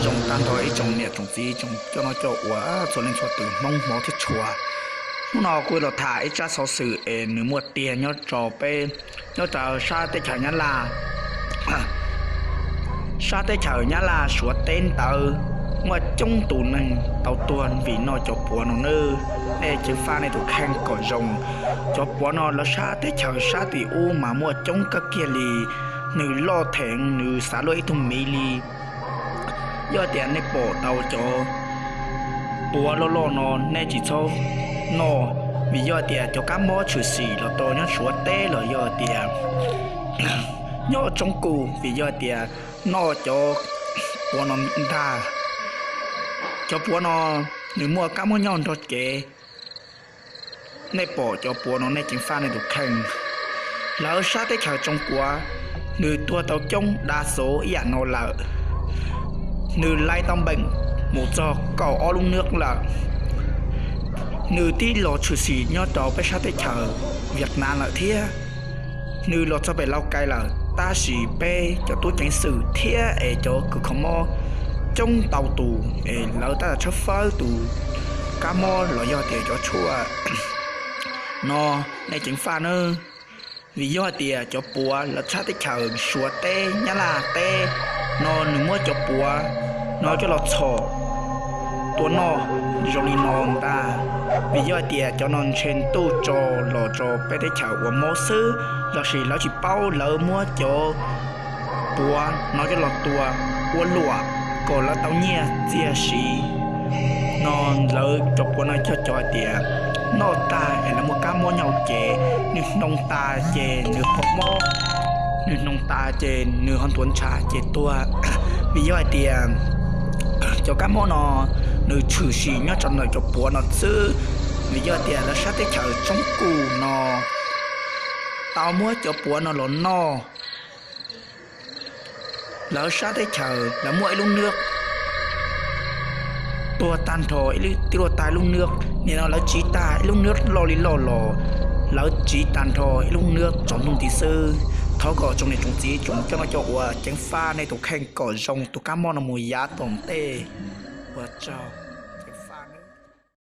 Zoo tag nrho ib tsoom niam tsoom txiv tsoom coj noj coj ua txhua leej txhua tus Hmoob hmov thiab tshua. Hnub no kuv los tham ib tsab xov xwm es nws muaj tiag nyob rau peb, nyob rau sab teb chaws Nyab Laj. Sab teb chaws Nyab Laj Suav teb ntawd muaj coob tus neeg tau tuag vim noj cov puav no nawb. Nej ceev faj nej tus kheej kom zoo. Cov puav no lawv sab teb chaws sab tim ub mas muaj coob kawg kiag li, nws loj theev nws xav luaj ib tug miv li. Yog tias nej pom tau cov puav loj loj no nej tsis txhob noj, vim yog tias cov kab mob tshwm sim los rau nyob Suav teb los yog tias nyob tsoob kuj, vim yog tias noj cov puav no ntag. Cov puav no nws muaj kab mob nyob nrog cev. Nej pom cov puav no nej ceev faj nej tus kheej. Lawv sab teb chaws Tsoo Kuav nws tuag tau coob dav xov ib yam no lawm. Nws lais tau npeem mus txog kaum ob lub nws lawm. Nws twb los tshwm sim nyob rau peb sab teb chaws Vietnam lawm thiab. Nws los txog pem Laus Kais lawm, tab sis peb cov tub ceev xwm thiab es cov kws kho mob coob ntau tus es lawv tab tom tshawb fawb tus kab mob los yog tias cov tshuaj no. Nej ceev faj nawb, vim yog hais tias cov puav lawv sab teb chaws Suav teb Nyab Laj teb no nws muab cov puav no coj los txhom tua noj zoo li no ntag. Vim yog hais tias cov no ntshe tuaj tso los rau peb teb chaws ua mob xwb, lossis lawv tsis paub lawv muab cov puav no coj los tua ua luam kom lawv tau nyiaj txiag siv no. Lawv cov puav no coj cov hais tias noj tag es lawv muaj kab mob nyob hauv cev, nws hnoos tas ces nws ho mob, nws hnoos tas ces nws ho ntuav ntshav ces tuag. Vim yog hais tias cov kab mob no nws tshwm sim nyob rau ntawm cov puav no xwb, vim yog tias lawv sab teb chaws Tsoob Kuj no tau muab cov puav no los noj. Lawv sab teb chaws lawv muaj ib lub nws tuag tag nrho, twb tuag tag ib lub nws, nim no lawv tsiv tag ib lub nws loj li loj los, lawv tsiv tag nrho ib lub nws tsaus ntuj nti xwb. Thov kom tsoom niam tsoom txiv tsoom coj noj coj ua ceev faj nej tus kheej kom zoo, tus kab mob no mus yav tom ntej. Ua tsaug.